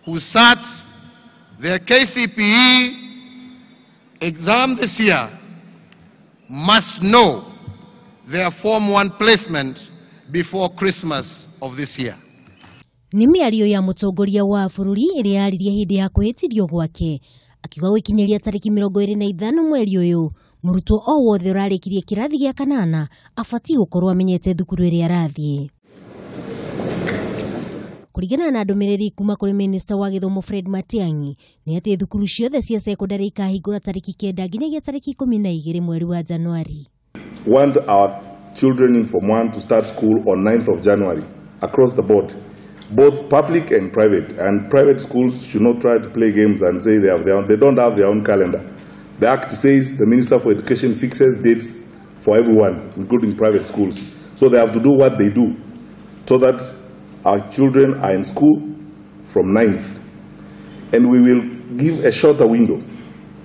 who sat their KCPE exam this year must know their Form 1 placement before Christmas of this year. Nĩ mĩario ya mũtongoria wa bũrũri ĩrĩa yaririe hĩndĩ ya kwĩhĩtithio gwake akiuga gwĩkinyĩria tarĩki 25 mweri ũyũ mũrutwo o wothe ũrarĩkirie kĩrathi gĩa kanana abatiĩ gũkorwo amenyete thukuru ĩrĩa arathiĩ. Kũringana na ndũmĩrĩri kuma kũrĩ minista wa gĩthomo Fred Matiang'i nĩ atĩ thukuru ciothe cia sekondari ikahingũra tarĩki 9 nginyagia tarĩki 12 mweri wa Januari. Want our children in Form 1 to start school on 9th of January across the board, both public and private. And private schools should not try to play games and say they have their own. They don't have their own calendar. The Act says the Minister for Education fixes dates for everyone, including private schools. So they have to do what they do so that our children are in school from 9th. And we will give a shorter window,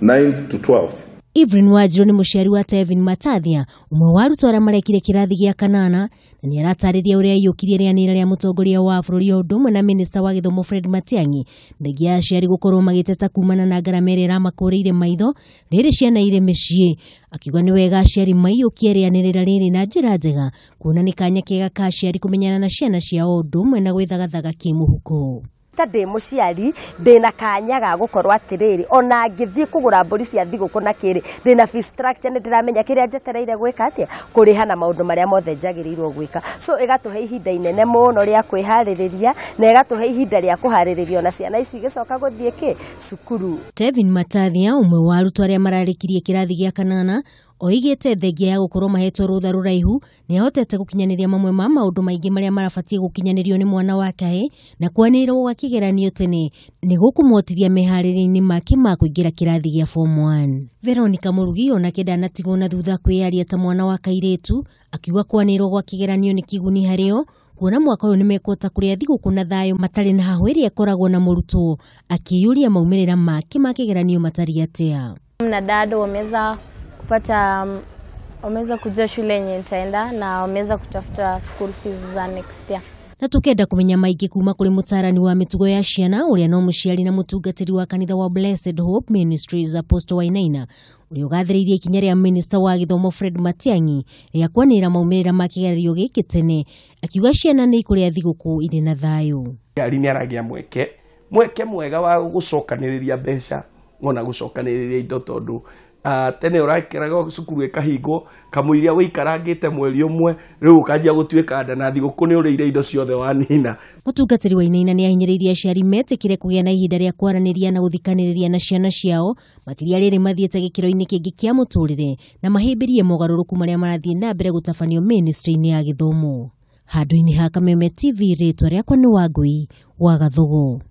9th to 12th. Evelyn Wanjiru nĩ mũciari wa Tevin Matathia ũmwe wa arutwo arĩa marekire kĩrathi gĩa kanana na nĩ aratarĩria ũrĩa aiyũkirie rĩanĩrĩra rĩa mũtongoria wa bũrũri o ũndũ ũmwe na minista wa gĩthomo Fred Matiang'i thengia ya aciari gũkorwo magĩteta kumana na ngarama ĩrĩa ĩramakũrĩire maitho rĩrĩ ciana irĩ mĩciĩ akiuga nĩ wega aciari maiyũkie rĩanĩrĩra rĩrĩ na njĩra njega kuona nĩ kanya kega ka aciari kũmenyana na ciana ciao ũndũ ũmwe na gwĩthagathaga kĩmũhuko. Ta ndĩ mũciari ndĩna kanya ga gũkorwo atĩrĩrĩ ona ngĩthiĩ kũgũra mbũri cia thigũkũ na kĩrĩ ndĩna fee structure nĩ ndĩramenya kĩrĩa njetereire gwĩka atĩa kũrĩha na maũndũ marĩa mothe njagĩrĩirwo gwĩka, so ĩgatũhe ihinda inene mũno rĩa kwĩharĩrĩria na ĩgatũhe ihinda rĩa kũharĩrĩria ona ciana ici igĩcoka gũthiĩ kĩ cukuru. Tevin Matathia ũmwe wa arutwo arĩa mararĩkirie kĩrathi gĩa kanana oigĩte thengia ya gũkorwo mahetwo rũtha rũraihu nĩ ahotete gũkinyanĩria mamwe ma maũndũ maingĩ marĩa marabatiĩ gũkinyanĩrio nĩ mwana wa kahĩ na kwanĩrĩrwo gwa kĩgeranio tene nĩ gũkũmũhotithia meharĩria-inĩ make ma kũingĩra kĩrathi gĩa Form 1. Veronica Mũrugi onake ndanatigwo na thutha kwĩyaria ta mwana wa kairĩtu akiuga kwanĩrĩrwo gwa kĩgeranio nĩ kĩguni harĩo kuona mwaka ũyũ nĩmekũhota kũrĩa thigũkũ na thayũ matarĩ na hahũ ĩrĩa ĩkoragwo na mũrutwo akĩyũria maumĩrĩra make ma kĩgeranio matariĩ atĩa. Na dad wameweza kupata, wameweza kujua shule yenye nitaenda na wameweza kutafuta school fees za next year. Na tukenda kumenya maingĩ kuma kũrĩ mũtarani wa mĩtugo ya ciana ũrĩa no mũciari na mũtungatĩri wa kanitha wa Blessed Hope Ministries Apostle Wainaina ũrĩa ũgathĩrĩirie ikinya rĩa minista wa gĩthomo Fred Matiang'i rĩa kwanĩrĩra maumĩrĩra ma kĩgeranio gĩkĩ tene akiuga ciana nĩ ikũrĩa thigũkũ irĩ na thayũ. Mũciari nĩ aragĩa mweke mwega wa gũcokanĩrĩria mbeca ona gũcokanĩrĩria indo tondũ tene ũrakĩraga cukuru ĩkahingwo kamũiria wĩikarangĩte mweri ũmwe rĩu ũkanjia gũtuĩka nda na thigũkũ nĩ ũrĩire indo ciothe wanina. Mũtungatĩri Wainaina nĩ ahinyĩrĩirie aciari metĩkĩre kũgĩa na ihinda rĩa kwaranĩria na gũthikanĩrĩria na ciana ciao makĩria rĩrĩ mathiĩte gĩkĩro-inĩ kĩngĩ kĩa mũtũrĩre na mahĩmbĩrie mogarũrũku marĩa marathiĩ na mbere gũtabanio ministry-inĩ ya gĩthomo. Handũ-inĩ ha Kameme TV rĩtwa rĩakwa nĩ Wangũi wa Gathogo.